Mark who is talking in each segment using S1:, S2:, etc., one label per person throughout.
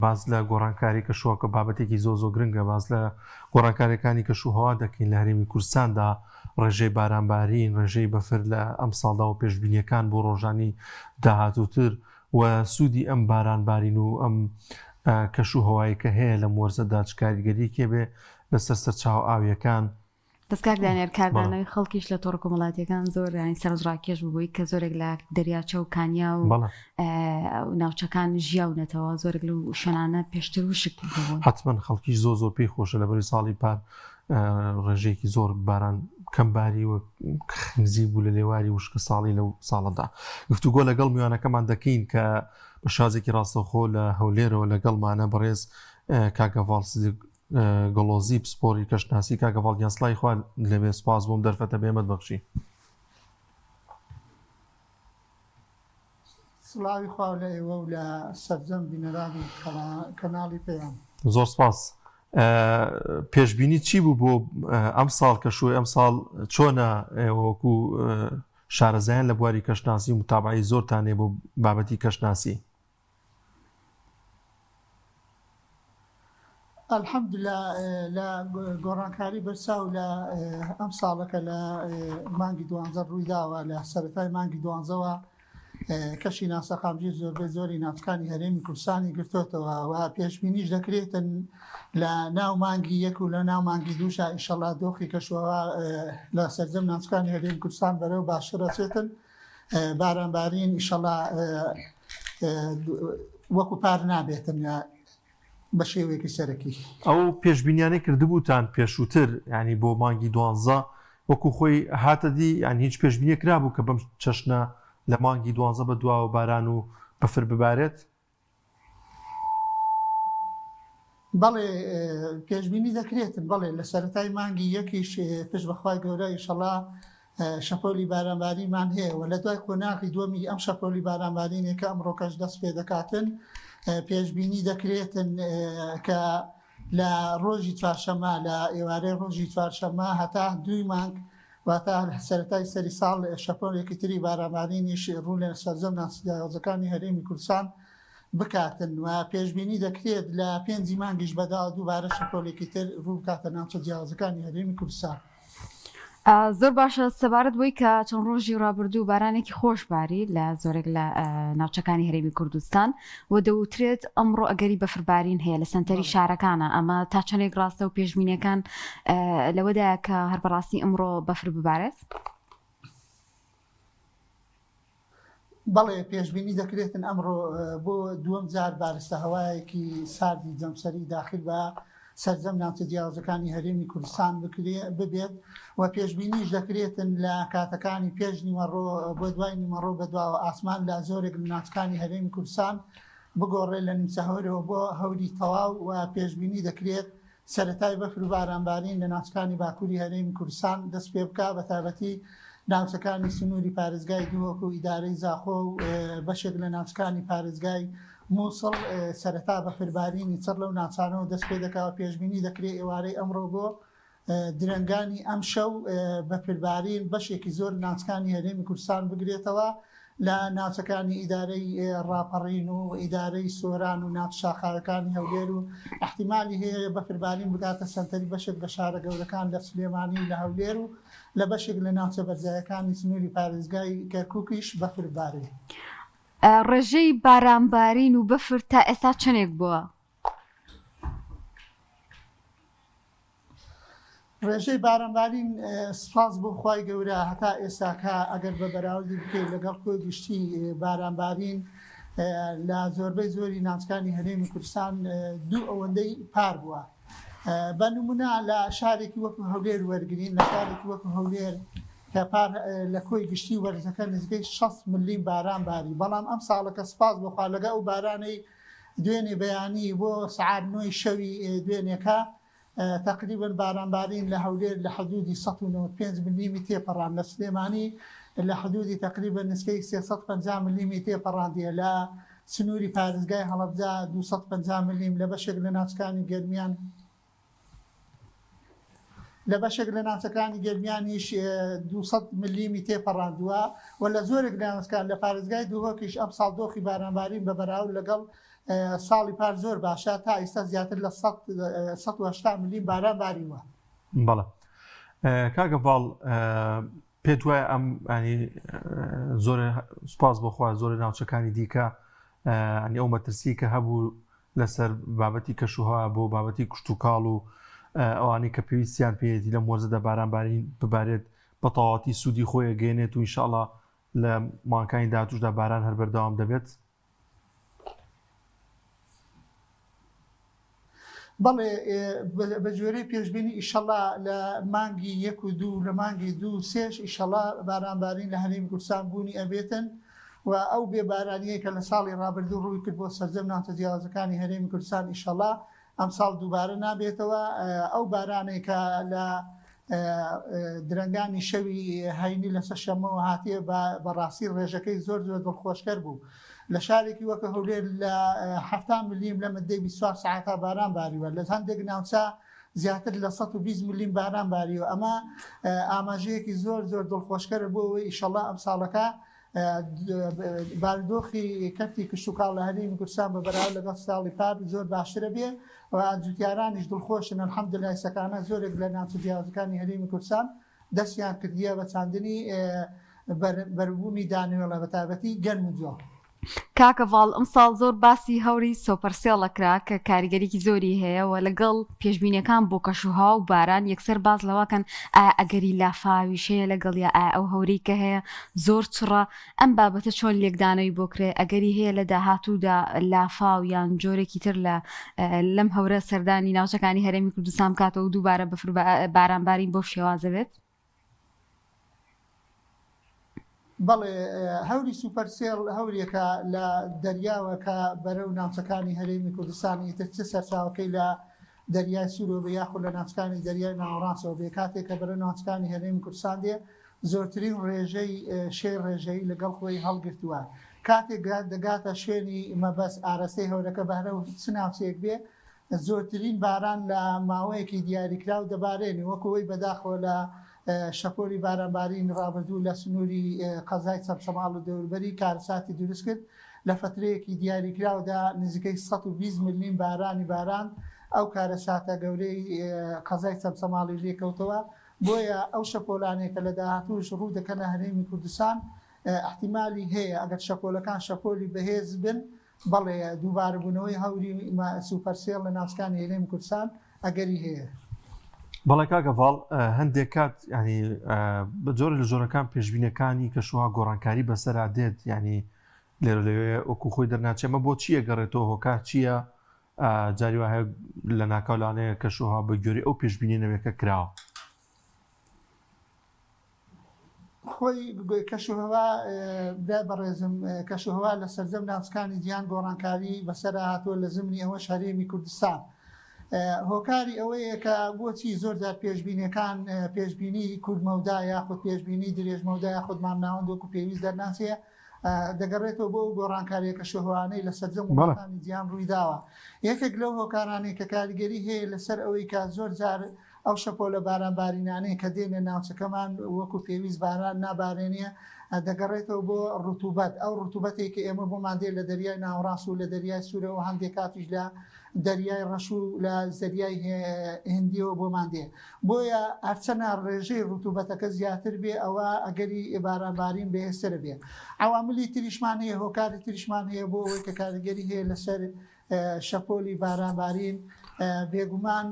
S1: باس لە گۆڕانکاری کەشوهەوا کە بابەتێکی زۆر زۆر گرنگە باس لە گۆڕانکاریەکانی کەشوهەوا دەکەین لە هەرێمی کوردستاندا ڕێژەی بارانبارین ڕێژەی بەفر لە ئەمساڵدا و پێشبینیەکان بۆ ڕۆژانی داهاتووتر و سوودی ئەم بارانبارین و ئەم کەش و هەوای کە هەیە لەم وەرزەدا چ کاریگەریەکی هەبێ لەسەر سەرچاوە ئاویەکان.
S2: بەس کاک دانیار کاردانەوەی خەڵکیش لە تۆڕە کۆمەڵاتیەکان زۆر ینی سەرنجڕاکێش بووی کە زۆرێک لە دەریاچە و کانیا و ناوچەکان ژیاونەتەوە زۆرێک لەو شوێنانە پێشتر وشک بوون.
S1: حتمما خەڵکیش زۆر زۆر پێی خۆشە لەبەری ساڵی پار ڕێژەیەکی زۆر باران کەمباری و نزیک بوو لە لێواری وشکە ساڵی لەو ساڵەدا گفتوگۆ لەگەڵ میوانەکەمان دەکەین کە بە شازێکی ڕاستەوخۆ لە هەولێرەوە لەگەڵمانە بەڕێز کاکەڤاڵ سدیق گڵۆزی پسپۆری کەشناسی کاکە ڤاڵ گیان سڵاوی خوا لێبێ سپاس بۆم دەرفەتە بێمەت بەخشی.
S3: سڵاوی خوا لە ئێوە و لە سەرجەم بینەرانی کەناڵی پەیام.
S1: زۆر سپاس. پێشبینی چی بوو بۆ ئەم ساڵ کەشوی ئەم ساڵ چۆنە ئێوە وەکو شارەزایان لە بواری کەشناسی و متابعەی زۆرتان هەیە بۆ بابەتی کەشناسی؟
S3: الحمدللە لە گۆڕانکاری بەرچاو لە ئەم ساڵەکە لە مانگی دوانزە ڕوویداوە لە سەرەتای مانگی دوانزەوە کەشی ناسەقامگیر زۆربەی زۆری ناوچەکانی هەرێمی کوردستانی گرتۆتەوە و پێشبینیش دەکرێتن لە ناو مانگی یەک و لە ناو مانگی دووشا ئیشەڵا دۆخی کەشوهەوا لە سەرجەم ناوچەکانی هەرێمی کوردستان بەرەو باشتر ئەچێتن بارانبارین ئیشەڵا وەکو پار نابێتن بە شێوەیەکی سەرەکی.
S1: ئەو پێشبینیانەی کردبووتان پێشووتر یانی بۆ مانگی دوانزە وەکو خۆی هاتە دی یان هیچ پێشبینیەک کرابوو کە بەم چەشنە لە مانگی دوانزە بە دواوە باران و بەفر ببارێت؟
S3: بەڵێ پێشبینی دەکرێتن بەڵێ لە سەرەتای مانگی یەکیش پشت بەخوای گەورە ئیشەڵا شەپۆلی بارانبارینمان هەیە و لە دوای قۆناغی دووەمی ئەم شەپۆلی بارانبارینێک کە ئەمڕۆکەش دەست پێ دەکاتن پێشبینی دەکرێتن کە لە ڕۆژی چوارشەممە لە ئێوارەی ڕۆژی چوارشەممە هەتا دووی مانگ واتە سەرەتای سەری ساڵ شەپۆلێکی تری بارانبارینیش ڕوو لە سەرجەم ناوچە جیاوازەکانی هەرێمی کوردستان بکاتن و پێشبینی دەکرێت لە پێنجی مانگیش بەداوە دووبارە شەپۆلێکی تر ڕوو بکاتە ناوچە جیاوازەکانی هەرێمی کوردستان.
S2: زۆر باشە سەبارەت بۆی کە چەند ڕۆژی ڕابردوو بارانێکی خۆش باری لە زۆرێک لە ناوچەکانی هەرێمی کوردستان و دەوترێت ئەمڕۆ ئەگەری بەفربارین هەیە لە سەنتەری شارەکانە ئەمە تا چەندێک ڕاستە و پێشبینیەکان لەوەدایە کە هەر بەڕاستی ئەمڕۆ بەفر ببارێت؟
S3: بەڵێ پێشبینی دەکرێتن ئەمڕۆ بۆ دووەم جار بارستە هەوایەکی ساردی جەمسەری داخل بە سەرجەم ناوچە جیاوازەکانی هەرێمی کوردستان ببێت و پێشبینیش دەکرێتن لە کاتەکانی پێش نیوەڕۆ بۆ دوای نیمەڕۆ بەدواوە ئاسمان لە زۆرێک لە ناوچەکانی هەرێمی کوردستان بگۆڕێت لە نیمچە هەورەوە بۆ هەوری تەواو و پێشبینی دەکرێت سەرەتای بەفر و بارانبارین لە ناوچەکانی باکووری هەرێمی کوردستان دەست پێ بکا، بەتایبەتی ناوچەکانی سنووری پارێزگای دهۆک و ئیدارەی زاخۆ و بەشێک لە ناوچەکانی پارێزگای مووسڵ سەرەتا بەفربارینی چڕ لەو ناوچانەوە دەست پێ دەکا و پێشبینی دەکرێ ئێوارەی ئەمڕۆ بۆ درەنگانی ئەمشەو بەفربارین بەشێکی زۆر لە ناوچەکانی هەرێمی کوردستان بگرێتەوە. لە ناوچەکانی ئیدارەی ڕاپەڕین و ئیدارەی سۆران و ناوچە شاخاویەکانی هەولێر و ئیحتیمالی هەیە بەفربارین بگاتە سەنتەری بەشێک لە شارە گەورەکان لە سلێمانی و لە هەولێر و لە بەشێک لە ناوچە بەرزایەکانی سنووری پارێزگای کەرکووکیش بەفر ببارێ.
S2: ڕێژەی بارانبارین و بەفر تا ئێستا چەندێک بووە؟
S3: ڕێژەی بارانبارین سوپاس بۆ خوای گەورە هەتا ئێستاکە ئەگەر بە بەراوردی بکەیت لەگەڵ کۆی گشتی بارانبارین لە زۆربەی زۆری ناوچەکانی هەرێمی کوردستان دوو ئەوەندەی پار بووە بە نمونە لە شارێکی وەکو هەولێر وەرگین لە شارێکی وەکو هەولێر کە پار لە کۆی گشتی وەرزەکە نزیکەی 6 ملیم باران باری بەڵام ئەم ساڵەکە سپاس بۆخوا لەگە ئەو بارانەی دوێنێ بەیانی بۆ سەعات نۆی شەوی دوێنێکە تەقریبەن بارانبارین لە هەولێر لە حدودی 195 ملیمی تێپەڕاند، لە سلێمانی لە حدودی تەقریبەن نزکەی 350 ملیمی تێپەڕاندیە، لە سنووری پارێزگای هەڵەبجە 250 ملیم، لە بەشێک لە ناوچەکانی گەرمیان لە بەشێک لە ناوچەکانی گەرمیانیش 200 ملیمی تێپەڕاندووە و لە زۆرێک لە ناوچەکان لە پارێزگای دهۆکیش ئەمساڵ دۆخی بارانبارین بە بەراورد لەگەڵ. ساڵی پار زۆر باشە تا ئیستا زیاتر لە 180 ملیم باران باریوە.
S1: بەڵێ کاک هەڤاڵ پێت وایە ئەم ینی زۆر سوپاس بۆخوا زۆر ناوچەکانی دیکە ئەنی ئەو مەترسی کە هەبوو لەسەر بابەتی کەشوهوا بۆ بابەتی کشتتوکاڵ و ئەوانەی کە پێویستیان پێیەتی لەم وەرزەدا بارانبارین ببارێت بە تەواوەتی سوودی خۆی ئەگەیەنێت و ئینشاءڵا لە مانگەکانی داهاتووشدا باران هەر بەردەوام دەبێت.
S3: بەڵێ بە گوێرەی پێشبینی ئیشەڵا لە مانگی یەک و دوو لە مانگی دوو سێش ئیشەڵا بارانبارین لە هەرێمی کوردستان بوونی ئەبێتن و ئەو بێ بارانیەی کە لە ساڵی ڕابردوو ڕووی کرد بۆ سەرجەم ناوچە جیاوازەکانی هەرێمی کوردستان ئیشەڵا ئەمساڵ دووبارە نابێتەوە ئەو بارانەی کە لە درەنگانی شەوی هەینی لەسەر شەممەوە هاتیە بەڕاستی ڕێژەکەی زۆر زۆر دڵخۆشکەر بوو لە شارێکی وەکە هەولێر لە 70 ملیم لە مدەی 24 ساعتا باران باریوە لە هەندێک ناوچە زیاتر لە 120 ملیم باران باریوە ئەمە ئاماژەیەکی زۆر زۆر دڵخۆشکەرە بۆ ئەوەی ئیشەڵا ئەم ساڵەکە بارودۆخی کەرتی کشتوکاڵ لە هەرێمی کوردستان بە بەراورد لەگەڵ ساڵی پار زۆر باشترە بێ و جوتیارانیش دڵخۆشن الحمدللە سەکانە زۆرێک لە ناوچە جیاوازەکانی هەرێمی کوردستان دەستیان کردیە بە چاندنی بەروبوومی دانەوێڵە بە تایبەتی گەنم و جۆ.
S2: کاک هەڤاڵ ئەمساڵ زۆر باسی هەوری سۆپەرسێڵ ئەکرا کە کاریگەریی زۆری هەیە و لەگەڵ پێشبینیەکان بۆ کەشوهەوا و باران یەکسەر باس لەوەکەن ئایا ئەگەری لافاویش هەیە لەگەڵیا ئایا ئەو هەورەی کە هەیە زۆر چڕە ئەم بابەتە چۆن لێکدانەوەی بۆ کرێ ئەگەری هەیە لە داهاتوودا لافاو یان جۆرێکی تر لە لەم هەورە سەردانی ناوچەکانی هەرێمی کوردستان بکاتەوە و دووبارە بەفر بارانبارین بەو شێوازە بێت؟
S3: بەڵێ هەوری سوپەرسێڵ هەورێکە لە دەریاوە کە بەرەو ناوچەکانی هەرێمی کوردستان ئیتر چ سەرچاوەکەی لە دەریای سوورەوە بێ یاخود لە ناوچەکانی دەریای ناوەڕاستەوە بێ کاتێک کە بەرەو ناوچەکانی هەرێمی کوردستان دێ زۆرترین ڕێژەی شێی ڕێژەیی لەگەڵ خۆی هەڵگرتووە کاتێک دەگاتە شوێنی مەبەست ئارەستەی هەورەکە بەرەو چ ناوچەیەک بێ زۆرترین باران لە ماوەیەکی دیاریکراو دەبارێنێ، وەکو ئەوەی بەداخەوە لە شەپۆلی بارانبارینی ڕابردوو لە سنووری قەزای چەمچەماڵ و دەوروبەری کارەساتی دروستکرد، لە فەترەیەکی دیاریکراودا نزیکەی 120 ملیم بارانی باراند، ئەو کارەساتە گەورەی قەزای چەمچەماڵی لێکەوتەوە، بۆیە ئەو شەپۆلانەی کە لە داهاتووش ڕوو دەکەنە هەرێمی کوردستان ئیحتیمالی هەیە ئەگەر شەپۆلەکان شەپۆلی بەهێز بن بەڵێ دووبارەبوونەوەی هەوری سوپەرسێڵ لە ناوچەکانی هەرێمی کوردستان ئەگەری هەیە.
S1: بەڵێ کاک هەڤاڵ هەندێک کات ینی بە جۆرە لە جۆرەکان پێشبینەکانی کەشوها گۆڕانکاری بەسەرا دێت ینی لێرە لەوێ وەکو خۆی دەرناچێمە بۆ چییە گەڕێتەوە هۆکار چییە جاری وایە لە ناکاولانەیە کەشوها بە گوێری ئەو پێشبینی نەوێکە کراوە.
S3: خۆی کەشوهەوا برای بەڕێزم کەشوهەوا لە سەرجەم ناوچەکانی جیهان گۆڕانکاری بەسەرا هاتووە لە زمنی ئەوەش هەرێمی کوردستان هۆکاری ئەوەیە کە بۆچی زۆر جار پێشبینەکان پێشبینی کورتمەودا یاخود پێشبینی درێژمەودا یاخود مامناوەند وەکو پێویست دەرناچێ دەگەڕێتەوە بۆ ئەو گۆڕانکاریە کەشوهەوانەی لە سەرجەم وڵاتانی جیهان ڕوویداوە یەکێک لەو هۆکارانەی کە کاریگەری هەیە لەسەر ئەوەی کە زۆر جار ئەو شەپۆلە بارانبارینانەی کە دێنە ناوچەکەمان وەکو پێویست باران نابارێنێ، دەگەڕێتەوە بۆ ڕوتوبەت، ئەو ڕوتوبەتێک کە ئێمە بۆمان دێت لە دەریای ناوەڕاست و لە دەریای سوورەوە هەندێک کاتیش لە دەریای ڕەش و لە زەریای هندیەوە بۆمان دێ. بۆیە هەرچەنە ڕێژەی ڕوتوبەتەکە زیاتر بێ ئەوە ئەگەری بارانبارین بەهێزترە بێ. عەواملی تریشمان هەیە، هۆکاری تریشمان هەیە بۆ ئەوەی کە کاریگەری هەیە لەسەر شەپۆلی بارانبارین، بێگومان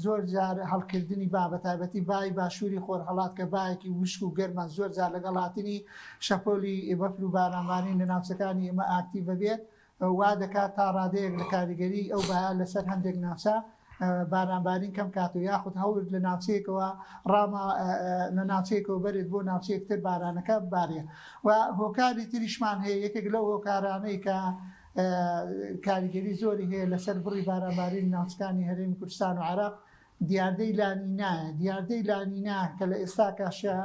S3: زۆر جار هەڵکردنی با بەتایبەتی بای باشووری خۆرهەڵات کە بایەکی وشک و گەرمە زۆر جار لەگەڵ هاتنی شەپۆلی بەفر و بارانبارین لە ناوچەکانی ئێمە ئاکتیڤ بێت وا دەکات تا ڕادەیەک لە کاریگەری ئەو بایە لەسەر هەندێک ناوچە بارانبارین کەم کات و یاخود هەور لە ناوچەیەکەوە ڕاما لە ناوچەیەکەوە بەرێت بۆ ناوچەیەک تر بارانەکە بارێ و هۆکاری تریشمان هەیە یەکێک لەو هۆکارانەی کە کاریگەری زۆری هەیە لەسەر بڕی بارانبارینی ناوچەکانی هەرێمی کوردستان و عێراق، دیاردەی لانینایە، دیاردەی لانینا کە لە ئێستاکاشە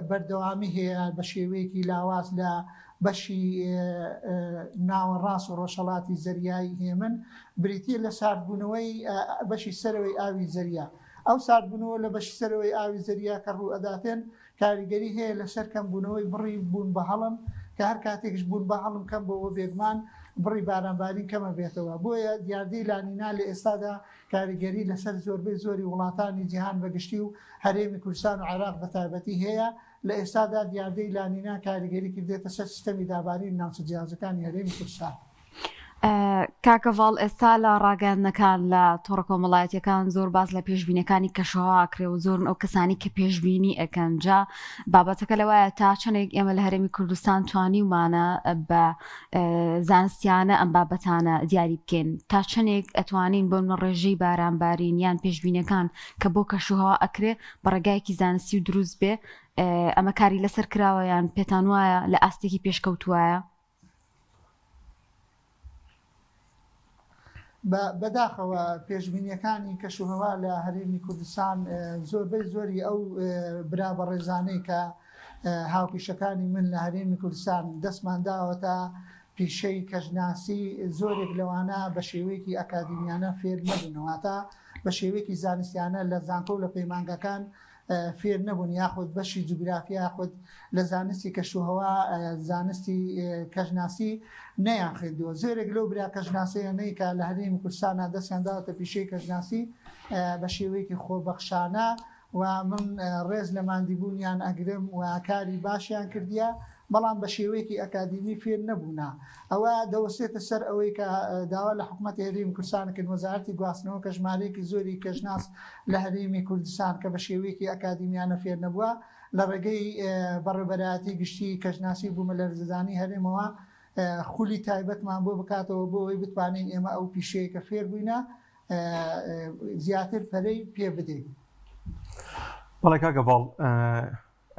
S3: بەردەوامی هەیە بە شێوەیەکی لاواز لە بەشی ناوەڕاست و ڕۆژهەڵاتی زەریای هێمن، بریتییە لە ساردبوونەوەی بەشی سەرەوەی ئاوی زەریا. ئەو ساردبوونەوە لە بەشی سەرەوەی ئاوی زەریا کە ڕووئەداتێن کاریگەری هەیە لەسەر کەمبوونەوەی بڕی بوون بە هەڵم، کە هەر کاتێکیش بوون بە هەڵم کەم بۆوە بێگومان. بڕی بارانبارین کەمە بێتەوە. بۆیە دیاردەی لانینا لە ئێستادا کاریگەری لەسەر زۆربەی زۆری وڵاتانی جیهان بە گشتی و هەرێمی کوردستان و عێراق بە تایبەتی هەیە. لە ئێستادا دیاردەی لانینا کاریگەری کردێتە سەر سیستەمی دابارینی ناوچە جیاوازەکانی هەرێمی کوردستان.
S2: کاک هەڤاڵ ئێستا لە ڕاگەیاندنەکان لە تۆڕە کۆمەڵایەتیەکان زۆر باس لە پێشبینەکانی کەشوهەوا ئەکرێ و زۆرن ئەو کەسانی کە پێشبینی ئەکەن جا بابەتەکە لەوایە تا چەندێک ئێمە لە هەرێمی کوردستان توانیومانە بە زانستیانە ئەم بابەتانە دیاری بکەین تا چەندێک ئەتوانین بۆ نمونە ڕێژەی بارانبارین یان پێشبینەکان کە بۆ کەشوهەوا ئەکرێ بە ڕێگایەکی زانستی و دروست بێ ئەمە کاری لەسەر کراوە یان پێتان وایە لە ئاستێکی پێشکەوتوایە؟
S3: بەداخەوە پێشبینیەکانی کەشوهەوا لە هەرێمی کوردستان زۆربەی زۆری ئەو برا بەڕێزانەی کە هاوپیشەکانی من لە هەرێمی کوردستان دەستمان داوەتە پیشەی کەشناسی زۆرێک لەوانە بە شێوەیەکی ئەکادیمیانە فێر نەبوون واتە بە شێوەیەکی زانستیانە لە زانکۆ و لە پەیمانگەکان فێر نەبوون یاخود بەشی جوگرافیا یاخود لە زانستی کەشوهەوا زانستی کەشناسی نەیان خوێندووە زۆرێک لەو برا کەشناسەیانەی کە لە هەرێمی کوردستانە دەستیان داوەتە پیشەی کەشناسی بە شێوەیەکی خۆبەخشانە و من ڕێز لە ماندیبوونیان ئەگرم و کاری باشیان کردیە بەڵام بە شێوەیەکی ئەکادیمی فێر نەبوونە. ئەوە دەوەستێتە سەر ئەوەی کە داوا لە حکومەتی هەرێمی کوردستان کرد، وەزارەتی گواستنەوە کە ژمارەیەکی زۆری کەشناس لە هەرێمی کوردستان کە بە شێوەیەکی ئەکادیمیانە فێر نەبووە، لە ڕێگەی بەڕێوەبەرایەتی گشتیی کەشناسی و بوومەلەرزەزانی هەرێمەوە خولی تایبەتمان بۆ بکاتەوە بۆ ئەوەی بتوانین ئێمە ئەو پیشەیە کە فێر بووینە زیاتر پەرەی پێ بدەین.
S1: بەڵێ کاک هەڤاڵ،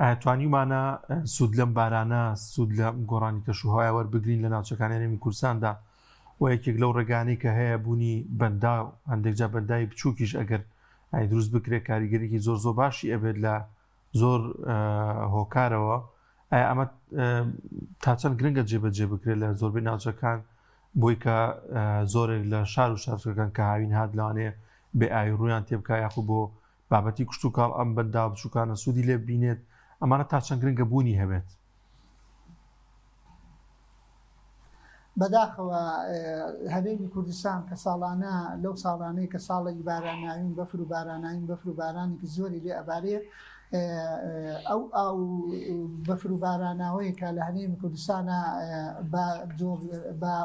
S1: ئایا توانیومانە سوود لەم بارانە، سوود لە گۆڕانی کەشوهەوای وەربگرین لە ناوچەکانی هەرێمی کوردستاندا و یەکێک لەو ڕێگانەی کە هەیە بوونی بەنداو، هەندێک جار بەنداوی بچووکیش ئەگەر دروست بکرێت کاریگەریی زۆر زۆر باشی ئەبێت لە زۆر هۆکارەوە. ئایا ئەمە تا چەند گرنگە جێبەجێ بکرێت لە زۆربەی ناوچەکان بۆی کە زۆرێک لە شار و شارچەکان کە هاوین هات لەوانەیە بێ ئاوی ڕوویان تێبکا یاخود بۆ بابەتی کشتوکاڵ ئەم بەنداوە بچووکانە سوودی لێ ببینێت، ئەمانە تا چەند گرنگە بوونی هەبێت؟
S3: بەداخەوە هەرێمی کوردستان کە ساڵانە لەو ساڵانەی کە ساڵێک باراناوین بەفر و باراناوین بەفر و بارانێکی زۆری لێ ئەبارێ ئەو ئاو بەفر و باراناوەی کە لە هەرێمی کوردستانە بە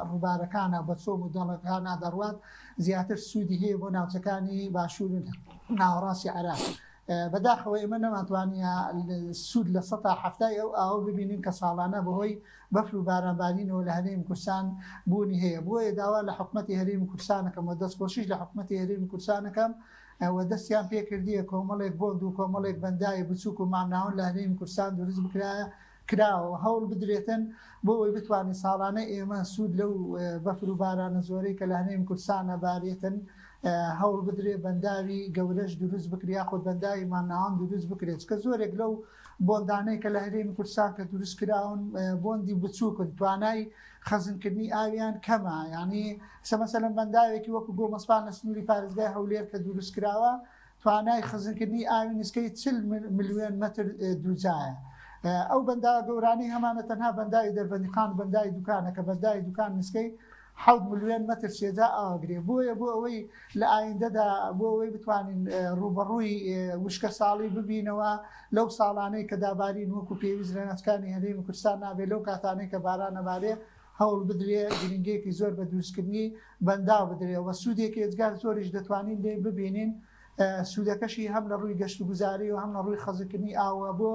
S3: ڕووبارەکانە بە چۆم و دەڵەکانە دەڕوات زیاتر سوودی هەیە بۆ ناوچەکانی باشوور و ناوەڕاستی عێراق. بەداخەوە ئێمە نەمانتوانیە سوود لە سەتا حەفتای ئەو ئاوە ببینین کە ساڵانە بەهۆی بەفر و بارانبارینەوە لە هەرێمی کوردستان بوونی هەیە. بۆیە داوا لە حکومەتی هەرێمی کوردستان ئەکەم و دەستخۆشیش لە حکومەتی هەرێمی کوردستان ئەکەم و دەستیان پێکردیە کۆمەڵێک بۆند و کۆمەڵێک بەنداوی بچووک و مامناوەند لە هەرێمی کوردستان دروست بکرایە کراوە و هەوڵ بدرێتن بۆ ئەوەی بتوانین ساڵانە ئێمە سوود لەو بەفر و بارانە زۆرەی کە لە هەرێمی کوردستان ئەبارێتن هەوڵ بدرێ بەنداوی گەورەش دروست بکرێ یاخود بەنداوی مامناوەند دروست بکرێت چکە زۆرێک لەو بۆندانەی کە لە هەرێمی کوردستان کە دروست کراون بۆندی بچووکن توانای خەزنکردنی ئاویان کەمە یعنی سەمەسەلەن بەنداوێکی وەکو گۆمەسپان لە سنووری پارێزگای هەولێر کە دروست کراوە توانای خزنکردنی ئاوی نزکەی 40 ملیۆن مەتر دووجایە. ئەو بەنداوە گەورانەی هەمانە تەنها بەنداوی دەربەندیخان و بەنداوی دوکانە کە بەنداوی دوکان نزکەی حەوت ملیۆن مەتر سێجا ئاوەگرێ. بۆیە بۆ ئەوەی لە ئایندەدا بۆ ئەوەی بتوانین ڕووبەڕووی وشکەساڵی ببینەوە لەو ساڵانەی کە دابارین وەکو پێویست لە ناوچەکانی هەرێمی کوردستان نابێ لەو کاتانەی کە باران ئەبارێ هەوڵ بدرێ گرنگیەکی زۆر بە دروستکردنی بەنداو بدرێ و سوودێکی ئێجگار زۆریش دەتوانین لێی ببینین، سوودەکەشی هەم لە ڕووی گەشتوگوزاری و هەم لە ڕووی خەزکردنی ئاو و بۆ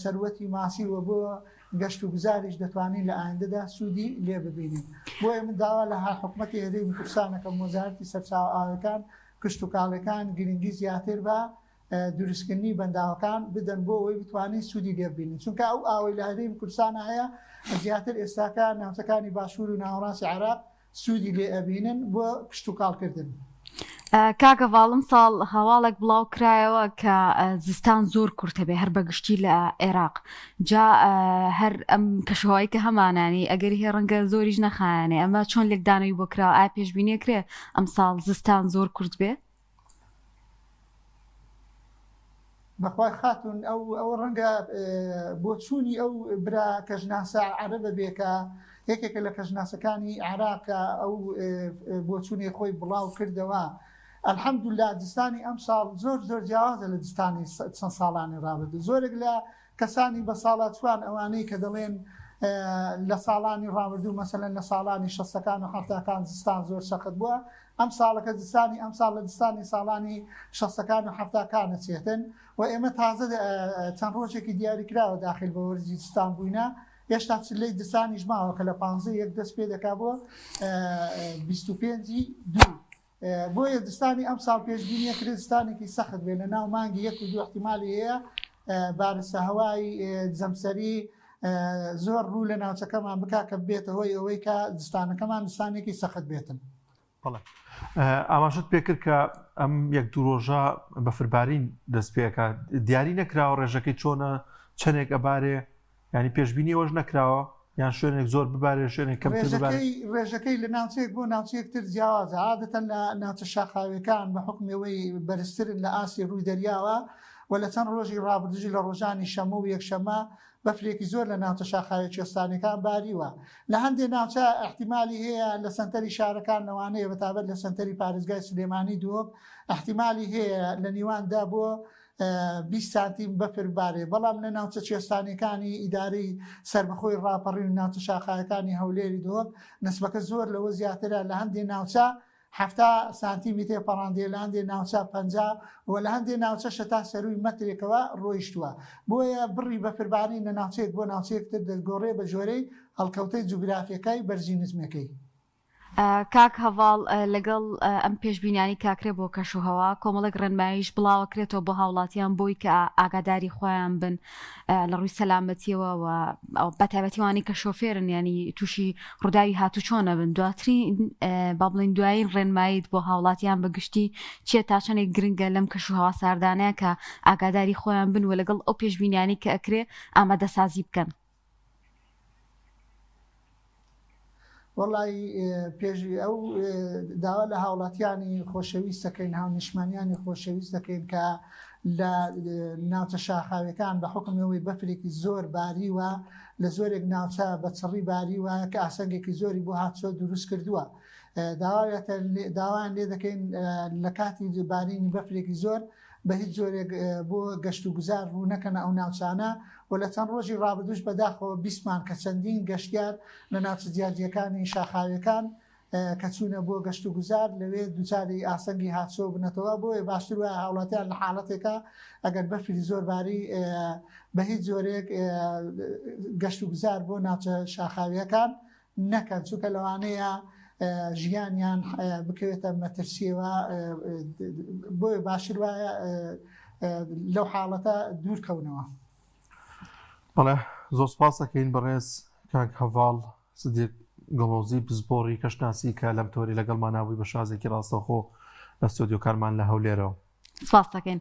S3: سەروەتی ماسی و بۆ گەشتوگوزاریش دەتوانین لە ئایندەدا سوودی لێ ببینین. بۆیە من داوا لە حکومەتی هەرێمی کوردستان ئەکەم، وەزارەتی سەرچاوە ئاویەکان، کشتوکاڵیەکان گرنگی زیاتر بە دروستکردنی بەنداوەکان بدەن بۆ ئەوەی بتوانین سوودی لێ ببینین چونکە ئەو ئاوەی لە هەرێمی کوردستانە هەیە زیاتر ئێستاکە ناوچەکانی باشوور و ناوەڕاستی عێراق سوودی لێ ئەبینن بۆ کشتوکاڵکردن.
S2: کاک هەڤاڵ ئەمساڵ هەواڵێک بڵاو کرایەوە کە زستان زۆر کورتە بێ هەر بەگشتی لە عێراق جا هەر ئەم کەشوهەوای کە هەمانانی ئەگەر هەیە ڕەنگە زۆریش نەخایەنێ ئەمە چۆن لێکدانەوەی بۆ کراوە ئایا پێشبینی ئەکرێ ئەمساڵ زستان زۆر کورت بێ؟
S3: بەخوای خاتوون ئەو ئەوە ڕەنگە بۆچوونی ئەو برا کەشناسە عەرەبە بێ کە. یەکێکە لە کەشناسەکانی عێراق کە ئەو بۆچوونەی خۆی بڵاو کردەوە، الحمدللە زستانی ئەمساڵ زۆر زۆر جیاوازە لە زستانی چەند ساڵانی ڕابردوو. زۆرێک لە کەسانی بەساڵاچووان ئەوانەی کە دەڵێن لە ساڵانی ڕابردوو مەسەلەن لە ساڵانی شەستەکان و حەفتاکان زستان زۆر سەخت بووە، ئەم ساڵەکە زستانی ئەمساڵ لە زستانی ساڵانی شەستەکان و حەفتاکان ئەچێتن و ئێمە تازە چەند ڕۆژێکی دیاریکراوە داخل بە وەرزی زستان بووینە هێشتا چلەی زستانیش ماوە کە لە پانزەی یەک دەست پێ دەکا بۆ 25 دوو بۆیە زستانی ئەمساڵ پێشبینی ئەکرێت زستانێکی سەخت بێت لە ناو مانگی یەک و دوو احتیمالی هەیە بارستە هەوای جەمسەری زۆر ڕوو لە ناوچەکەمان بکا کە بێتە هۆی ئەوەی کە زستانەکەمان زستانێکی سەخت بێتن.
S1: بەڵێ ئاماژەت پێکرد کە ئەم یەک دوو ڕۆژە بەفربارین دەست پێکات دیاری نەکراوە ڕێژەکەی چۆنە چەندێک ئەبارێ ینی پێشبینی ئەوەش نەکراوە یان شوێنێک زۆر ببارێ شوێنێک کەمتر ببارێ؟
S3: ڕێژەکەی لە ناوچەیەک بۆ ناوچەیەک تر جیاوازە عادەتەن لە ناوچە شاخاویەکان بە حوکمی ئەوەی بەرزترن لە ئاستی ڕووی دەریاوە و لە چەند ڕۆژی ڕابردووش لە ڕۆژانی شەممە و یەکشەممە بەفرێکی زۆر لە ناوچە شاخاویە کوێستانیەکان باریوە لە هەندێ ناوچە ئیحتیمالی هەیە لە سەنتەری شارەکان لەوانەیە بەتابەت لە سەنتەری پارێزگای سلێمانی دهۆک ئیحتیمالی هەیە لە نیوان دە بۆ 20 سانتیم بەفر بارێ، بەڵام لە ناوچە کوێستانیەکانی ئیدارەی سەربەخۆی ڕاپەڕین و ناوچە شاخاویەکانی هەولێری دهۆک نسبەکە زۆر لەوە زیاترە، لە هەندێ ناوچە 70 سانتیمی تێپەڕاندیە، لە هەندێ ناوچە 50 و لە هەندێ ناوچەشە تا سەرووی مەترێکەوە ڕۆیشتووە. بۆیە بڕی بەفربارین لە ناوچەیەک بۆ ناوچەیەک تر دەگۆڕێ بە جۆرەی هەڵکەوتەی جوگرافیەکای بەرزی نزمەکەی.
S2: کاک هەڤاڵ لەگەڵ ئەم پێشبینیانەی کاکرێ بۆ کەشوهەوا کۆمەڵێک ڕێنماییش بڵاوەکرێتەوە بۆ هاوڵاتیان بۆی کە ئاگاداری خۆیان بن لە ڕووی سەلامەتیەوە و بەتایبەتی وانی کە شۆفێرن ینی تووشی ڕووداوی هاتوچۆ نەبن دواترین با بڵین دوایین ڕێنماییت بۆ هاوڵاتیان بە گشتی چیە تا چەندێک گرنگە لەم کەشوهەوا ساردانەیە کە ئاگاداری خۆیان بن و لەگەڵ ئەو پێشبینیانەی کە ئەکرێ ئامادەسازی بکەن.
S3: وەڵی پێش ئەو داوا لە هاوڵاتیانی خۆشەویست دەکەین هاونیشمانیانی خۆشەویست دەکەین کە لە ناوچە شاخاویەکان بە حکمەوەی بەفرێکی زۆر باریوە لە زۆرێک ناوچە بە چڕی باریوە کە ئاسەنگێکی زۆری بۆ هاتچۆ دروست کردووە داوایان لێ دەکەین لە کاتی بارینی بەفرێکی زۆر بە هیچ جۆرێک بۆ گەشت و گوزار ڕوو نەکەنە ئەو ناوچانە و لە چەند ڕۆژی ڕابردووش بەداخەوە بیستمان کە چەندین گەشتیار لە ناوچە جیاجیەکانی شاخاویەکان کە چوونە بۆ گەشت و گوزار لەوێ دووچاری ئاسەنگی هاتچۆ بنەتەوە بۆیە باشتر وایە هاوڵاتیان لە حاڵەتێکا ئەگەر بەفری زۆر باری بە هیچ جۆرێک گەشت و گوزار بۆ ناوچە شاخاویەکان نەکەن چونکە لەوانەیە ژیانیان بکەوێتە مەترسیەوە بۆیە باشتر وایە لەو حاڵەتە دوور کەونەوە.
S1: بەڵێ زۆر سپاس دەکەین بەڕێز کاک هەڤاڵ سدیق گڵۆزی پسپۆڕی کەشناسی کە لەم تۆری لەگەڵمان نابووی بە شازێکی ڕاستەوخۆ لە ستۆدیۆکانمان لە هەولێرەوە.
S2: سپاس دەکەین.